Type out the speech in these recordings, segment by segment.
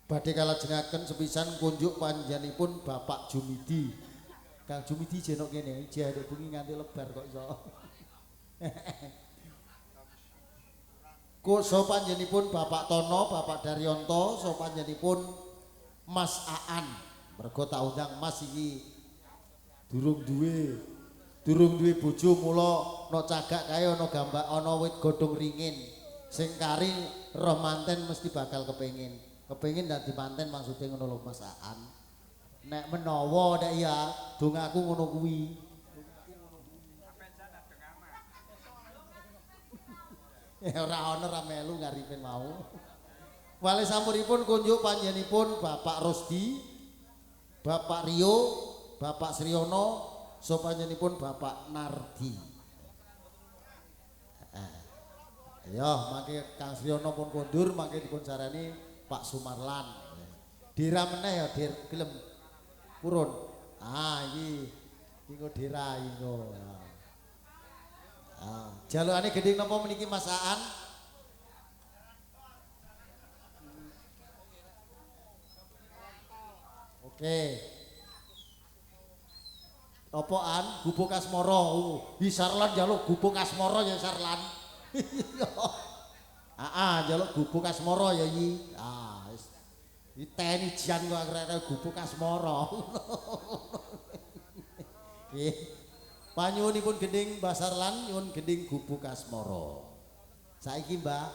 Badhe kalajengaken sepisan kunjuk panjenenganipun Bapak Jumidi. Kang Jumidi jenok kene, jeh ndek bengi nganti lebar kok iso. Kuso panjenenganipun Bapak Tono, Bapak Daryanto, so panjenenganipun Mas Aan. Mergo tak undang Mas iki durung duwe bojo mula ana cagak kae ana gambar ana wit godhong ringin. Sing kari roh manten mesti bakal kepengin. Kepengin dadi manten maksude ngono lho Mas Aan. Nek menawa nek ya dongaku ngono kuwi. Ora ana ora melu ngaripin mau. Wale sampuripun kunjuk panjenenganipun Bapak Rosdi, Bapak Rio, Bapak Sriono, so panjenenganipun Bapak Nardi. Ya, mangke Kang Sriono pun kondur mangke dipun sarani Pak Sumarlan. Dira meneh ya, Dir, gelem purun. Ah, iki iki Dira iki engko. Ah, jalukane gending napa meniki Mas Aan? Oke. Apa An? Gubuk Asmara. Hi Sarlan njaluk Gubuk Asmara ya Sarlan. Ah, njaluk Gubuk Asmara ya iki. Ah, wis. Diteni jan kok akhire Gubuk Asmara. Nggih. Panyuwunipun gending Mbah Sarlan nyuwun gending Gubuk Asmara. Saiki Mbah.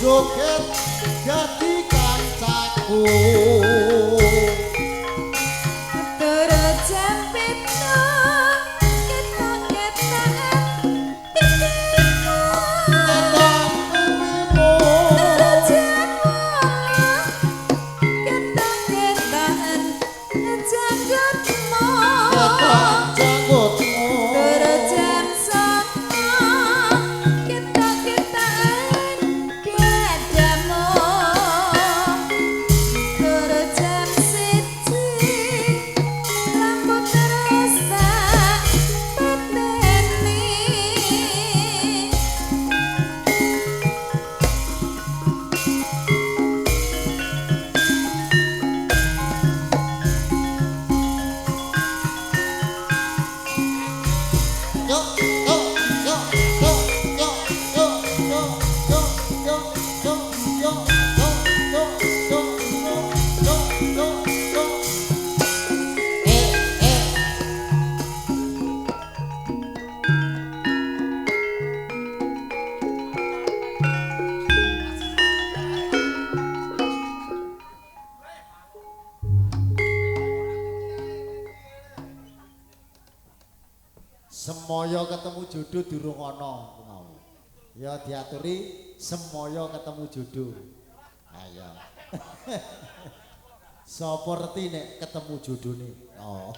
Joget dadi kancaku. Turut jam 7 ketok-ketokan pipimu. Ketok pipimu. Turut jam 8 ketok-ketokan janggutmu. Ketok janggutmu. Turut jam 9 ketok-ketokan dadamu. Turut Semoyo ketemu jodoh durung ana mau. Ya diaturi semoyo ketemu jodoh. Ayo. Sapa reti nek ketemu jodone? Oh.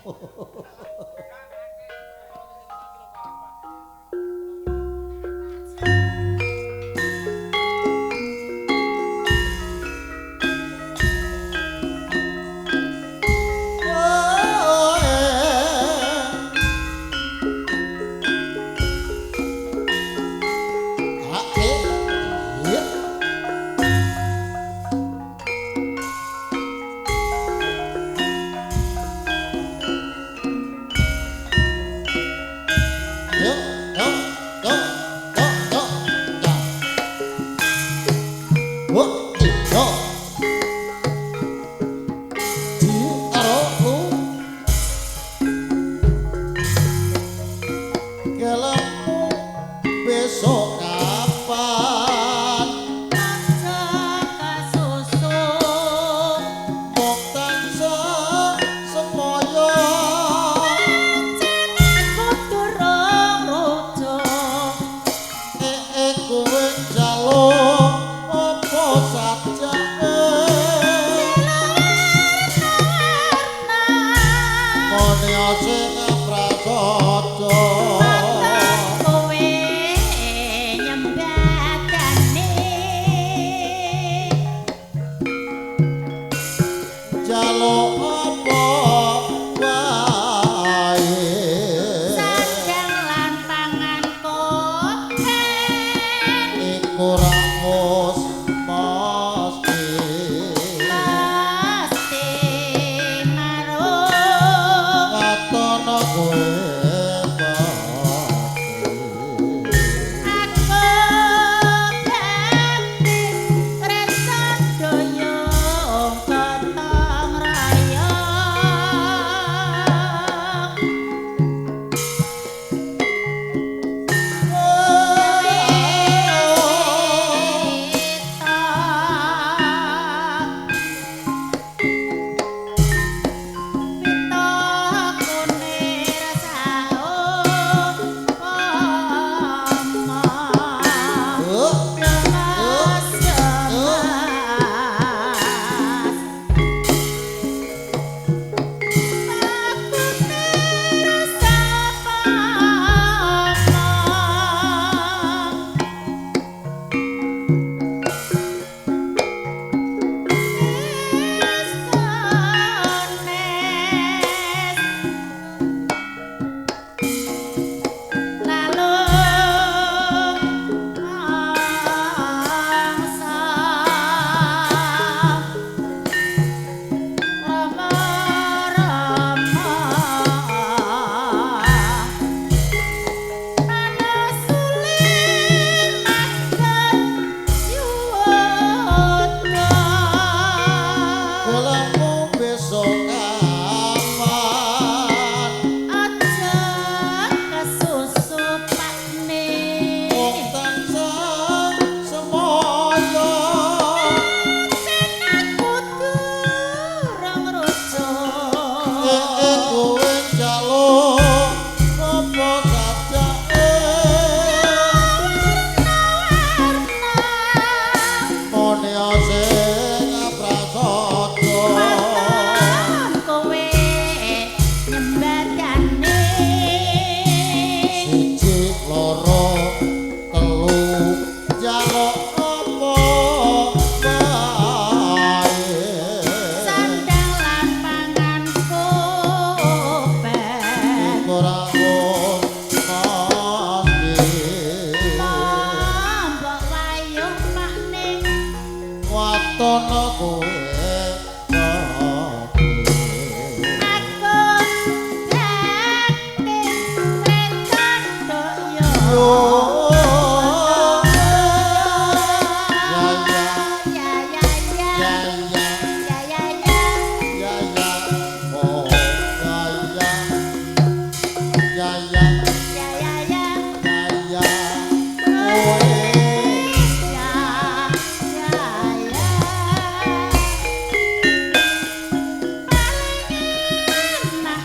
Paling enak,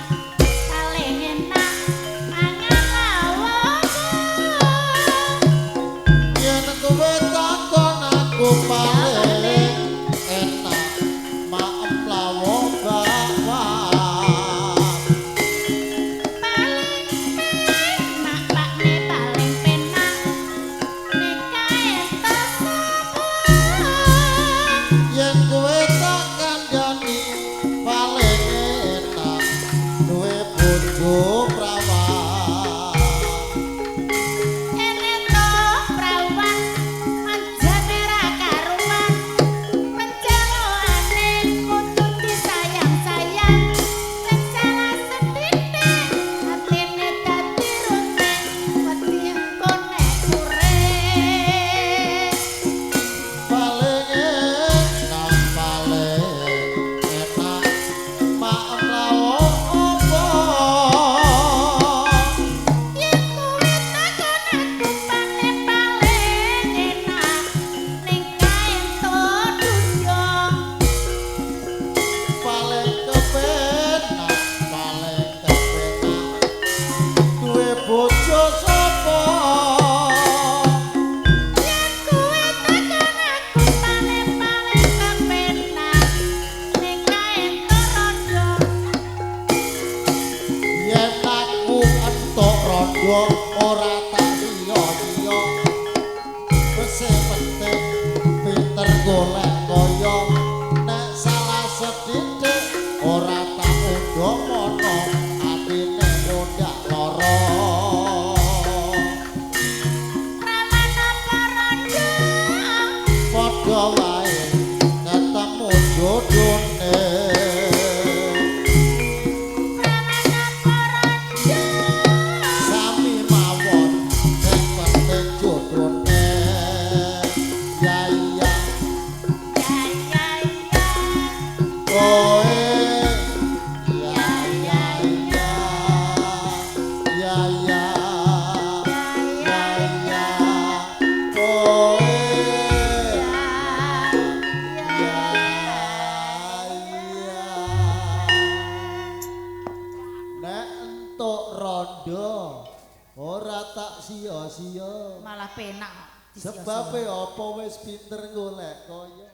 paling enak mangan. rondo ora tak siya-siya. Wis penting pinter golek kaya nek salah sethithik ora tak undha mono atine mundak lara. Prawan apa rondo Padha wae ketemu jodone. Prawan apa rondo Sami mawon sing penting jodone. Ya ya Ya ya ya koe ya ya ya ya ya ya ya koe ya ya. Nek entuk rondo ora tak sia-sia. Malah penak. Sebabe apa wis pinter golek kaya.